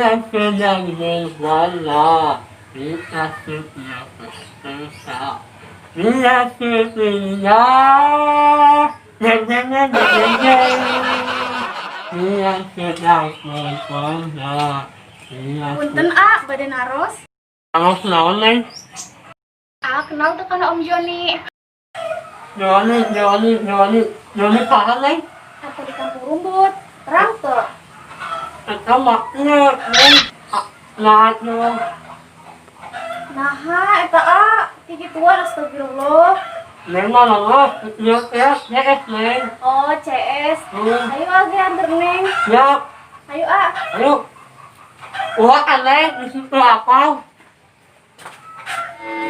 Dia sedang berbola di kasutnya susah. Dia setia. Dia sedang berbola. Dia Punten A, bade naros. Naros naon, Neng? A kenal tuh kana Om Joni. Joni, Joni, Joni, Joni parah, Neng. Atau di kampung rumput. Terang tuh. Eta maknya, Neng. Nah, tuh. Nah, eta A, kikituan astagfirullah. Neng mah lolos, iya, ya, CS, Neng. Oh, CS. Hmm. Ayo age anter Neng. Siap. Ayo A. Ayo. Wah, aneh, di situ apa?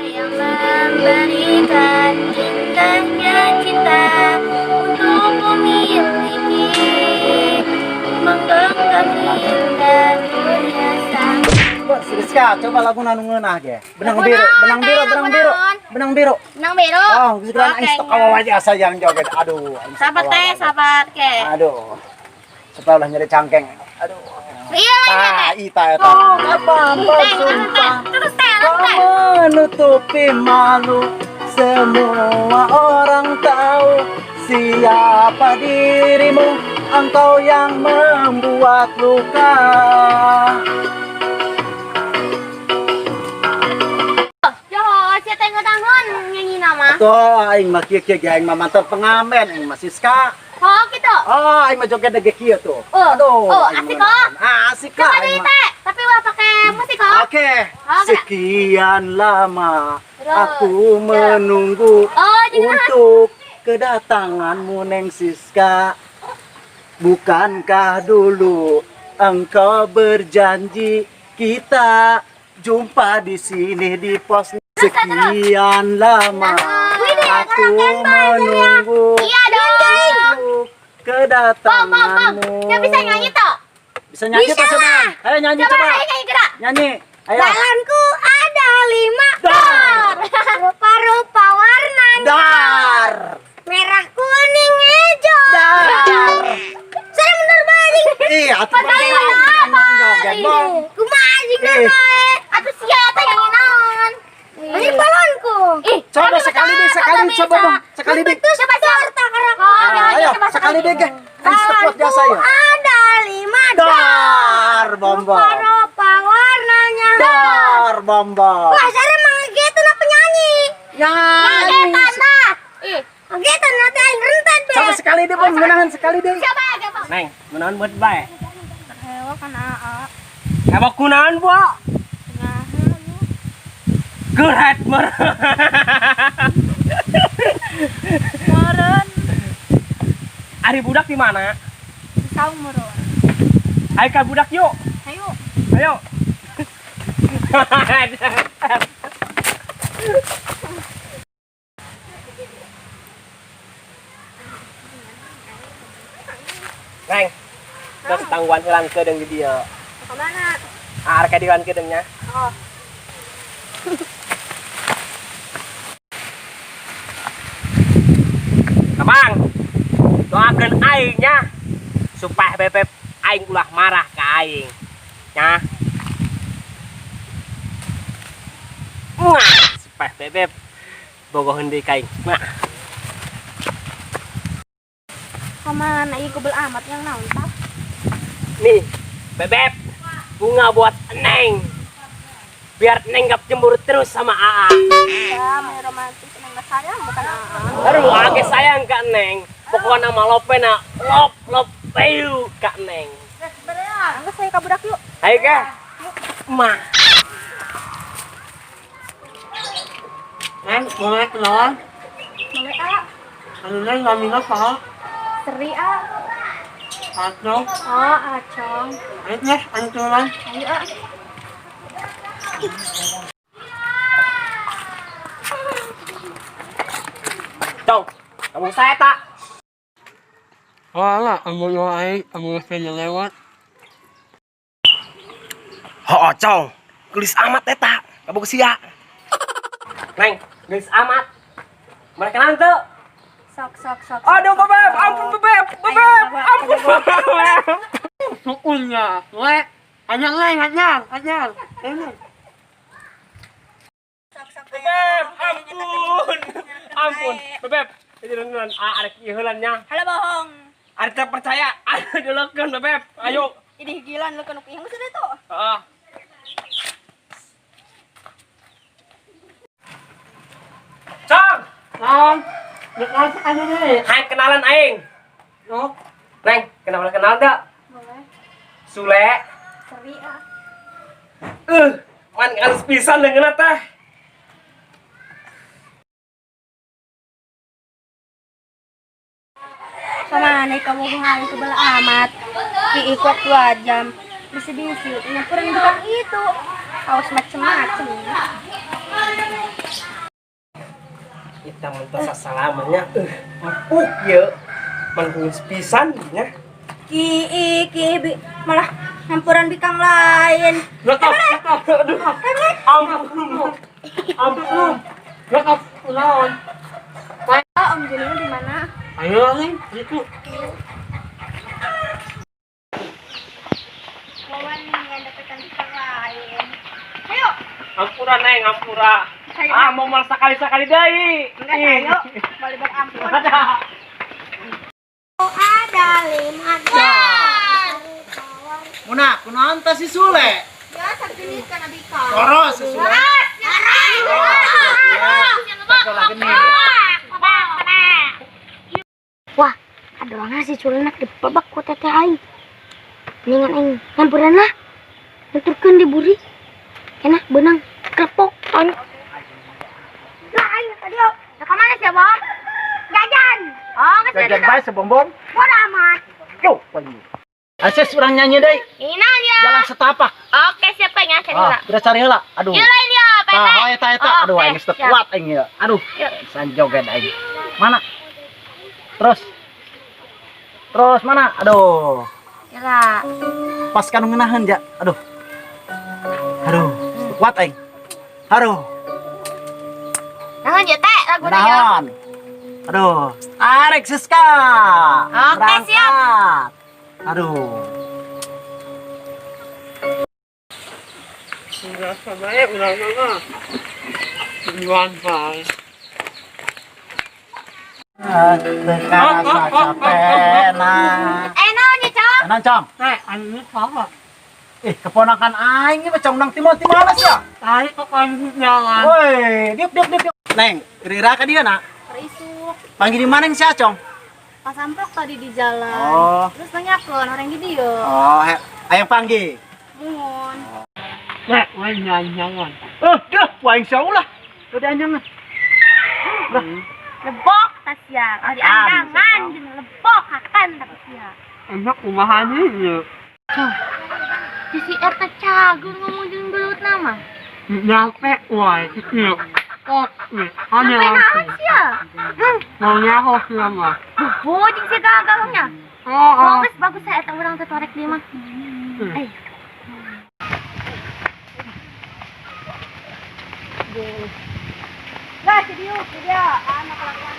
Yang memberikan indahnya cinta untuk memiliki, menggenggam hingga dunia sang Rizka, coba lagu nu ngeunah ge. Benang Lagu biru, naon, benang teh? biru, Lagu benang biru. naon? Benang biru. Benang biru. Oh, geus geus aing Oke, stok aja asa yang joget. Aduh, aing sok Sahabat teh, kawawa. sahabat ke. Aduh. Supaya ulah nyeri cangkeng. Aduh. Iya, iya, Tah, teh. ita eta. Apa Teh, sumpah. terus teh, Kau teh. menutupi malu, semua orang tahu siapa dirimu, engkau yang membuat luka. Yo, sia teh ngeunaheun nyanyi nama. Tuh, aing mah kieu kieu ge, aing mah mantan pengamen, aing mah Siska. Oh, gitu. Oh, aing mah joget ge kieu tuh. Oh, Aduh, oh, aing asik, mah oh. Ah, asik Coba lah deui aing mah. teh, tapi ulah pakai musik oh. Oke. Oke. Sekian lama Terus, aku menunggu Oh, jadi naon? untuk kedatanganmu, Neng Siska. Bukankah dulu engkau berjanji kita jumpa di sini di pos? Sekian lama Widih, aku karaokean menunggu Iya dong. untuk Bom, bom, bom. kedatanganmu. Dia bisa nyanyi toh? Bisa nyanyi Bisa tak coba? lah. Ayo nyanyi Coba, coba. ayo nyanyi gerak. Nyanyi. Ayo. Balonku ada 5. Dar. Rupa-rupa warnanya. Dar. Merah, kuning, hijau. Dar. Saya mundur balik. Iya, atuh Padahal apa? joget, Bang. Kumaha sih Eh. Atuh sia teh nyanyi naon? Ini balonku. Ih, Coba sekali deh, sekali coba dong. Sekali deh. Coba coba. Oh, Ah, ayo, sekali deh, ge. Aing stop jasa ya. Ada 5. Dar, bom bom. Rupa-rupa warnanya. Dar, bom bom. Wah, saya emang gitu na penyanyi. Nyanyi. Nah. Ih, gitu nanti aing rentet be. Coba sekali deh, Bang, menahan sekali deh. Coba coba. Neng, kunaon buat bae? Hewa kan AA. Hewak kunaon, Bu? Gerat mer. Meureun Ari budak di mana? saung meureun. Ayo ka budak yuk. Ayo. Ayo. Neng, terus tangguhan hilang kedeung di dieu. Ke mana? Ah, rek diwan kedeungnya. Oh. Abang, doakan aingnya supaya bebek aing ulah marah ke aing. Ya. Mwah, supaya bebek bogoheun deui ka aing. Mwah. Kemana? Ih, gobel amat yang naon tah? Nih, bebek, bunga buat Neng. Biar Neng gak cemburu terus sama AA. Ya, main romantis Neng mah sayang bukan AA. Aduh, age sayang ka Neng. Pokoknya mah lopena lop lop peyu ka Neng. Enggak saya ka budak yuk. Ayo ke. Mah. Neng, boleh kenalan? Boleh A. Anu Neng, namanya saha? Seri A. Acong. Oh, Acong. Ayo deh, ayo kenalan. Ayo A. Cong, kamu saya tak? Wah, amu aing, amu saya lewat. Oh, Cong, gelis amat eta, kamu sia. Neng, gelis amat. Mereka nanti. Sok sok sok. Aduh, bebek, ampun bebek, bebek, ampun bebek. Syukurnya, le. Anyar lain, anyar, anyar. Ini. Bebeb, ampun. Ampun. Bebeb, itu dengan arek ieu heula nya. Hala bohong. Arek teu percaya, ayo dilekeun Bebeb. Ayo. Ini gila lu kan yang sudah tuh. Heeh. Cong, Naon? Dekat aja deh. hai kenalan aing. Yok. Neng, kenal kenal gak? Boleh. Sule. Seri ah. Man halus pisan deungeunna teh. Sama nih kamu hari kebal amat. Diikut 2 jam. Bisi-bisi nyamperin tukang itu. Awas macem-macem. Kita mun teu sasalamannya, empuk ye. Man halus pisan nya. Ki ki bi, malah nyampuran bikang lain. Aduh. Ampun. Ampun. Dekat naon? Ah, Om Julio di mana? Ayo nih, itu. Wawan nih yang deketan bikang lain. Ayo. Ampura neng, ampura. Sayo. Ah, mau malah sekali-sekali deui. Enggak sayo. Boleh berampun. Ada. Ada lima jam. Muna, kunaon teh si Sule? Ya, sajenis kana bikang. Koros si Sule. Wah, ada orang si culenak dipebak ku teteh aing. Mendingan aing nyamperan lah. Nuturkeun diburi. Enak benang klepok on. Lah aing tadi yo. Lah ka mana sih, Bang? Jajan. Oh, geus Jajan bae sebombom. Bodo amat. Yo, panggil. Ases urang nyanyi deui. Ini ya. Jalan setapak. Oke, siapa yang ngasih Ah, udah cari heula. Aduh. Yuk lain ya, Tah, oh, eta eta. Oh, Aduh, oke, aing geus teu siap. kuat aing ya. Aduh, san joget aing. Mana? Terus. Terus mana? Aduh. Yalah. Pas kanu ngeunaheun ja. Aduh. Aduh, geus teu kuat aing. Aduh, Naon ya teh lagu ya. ngeunaheun. Aduh, arek Siska. Oke, Berangkat. siap. Aduh. Enggak sama ya, udah enggak. Tujuan bae. Teu karasa capena. Eh, naon ya, Cong? Naon, Cong? Teh, anu apa? Eh, keponakan aing ieu mah Cong nang timon ti mana sih ya? Tarik ke kain jalan. Woi, diuk diuk diuk. diuk. Neng, Rira ka dia nak? Isuk. Panggil di mana sih, Cong? Pas amplok tadi di jalan. Oh. Terus nanya ke orang gitu yo. Oh, ayang panggil. Mohon. Teh, wae jalan. Eh, dah, aing sia ulah. Udah anjangan. Lebok tas ya. Ari andangan jeung lebok akan tas ya. Enak kumaha nih ya. Si si eta cagur ngomong jeung gelut nama. Nyampe wae itu. Oke, ada Sampai naon langsung. sia? Mau nyaho siapa? Bobo jeung si gagalnya. Oh, oh. Bagus bagus saya eta urang teh torek dia mah. Eh, Lah, si Diuk, si dia. Anak kelakuan.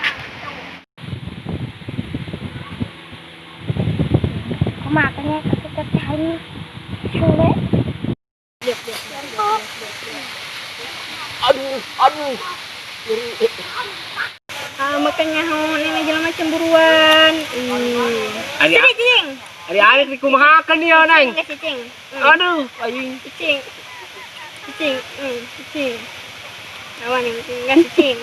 Kumaha nya ka teteh aing Sule. Aduh, aduh. Ah, makanya hon ini jelema cemburuan. Ih. Ari Sini, Cing. ari ari dikumahakeun ieu, Neng. Enggak sih, Cing. Aduh, aing. Cing. Cing, cing. Awan yang cing, enggak sih, Cing.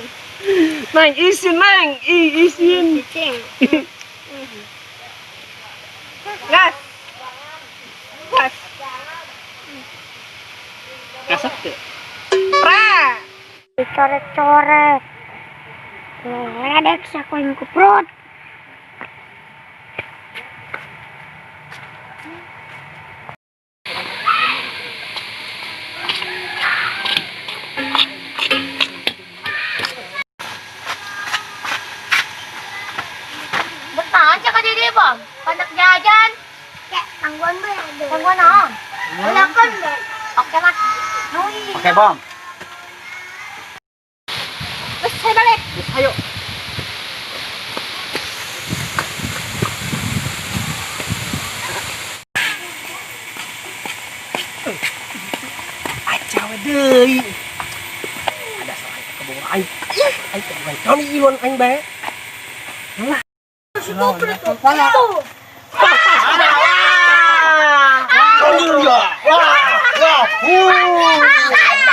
Neng, isin, Neng. Ih, isin. Cing. Gas. Gas. Kasep teu? Pra. Dicoret-coret. Ledek saku aing ku perut. Bertahan cak ka diri, Bang. Pandak jajan. Kayak tangguan be. Tangguan naon? Ulakan be. Oke lah. Nui. Oke, Bom. Wes, saya balik. Ayo. Deui. Ada salah eta kabogoh aing. Ih, aing kabogoh Tony Iwan aing bae. Lah. Wah, wah, wah.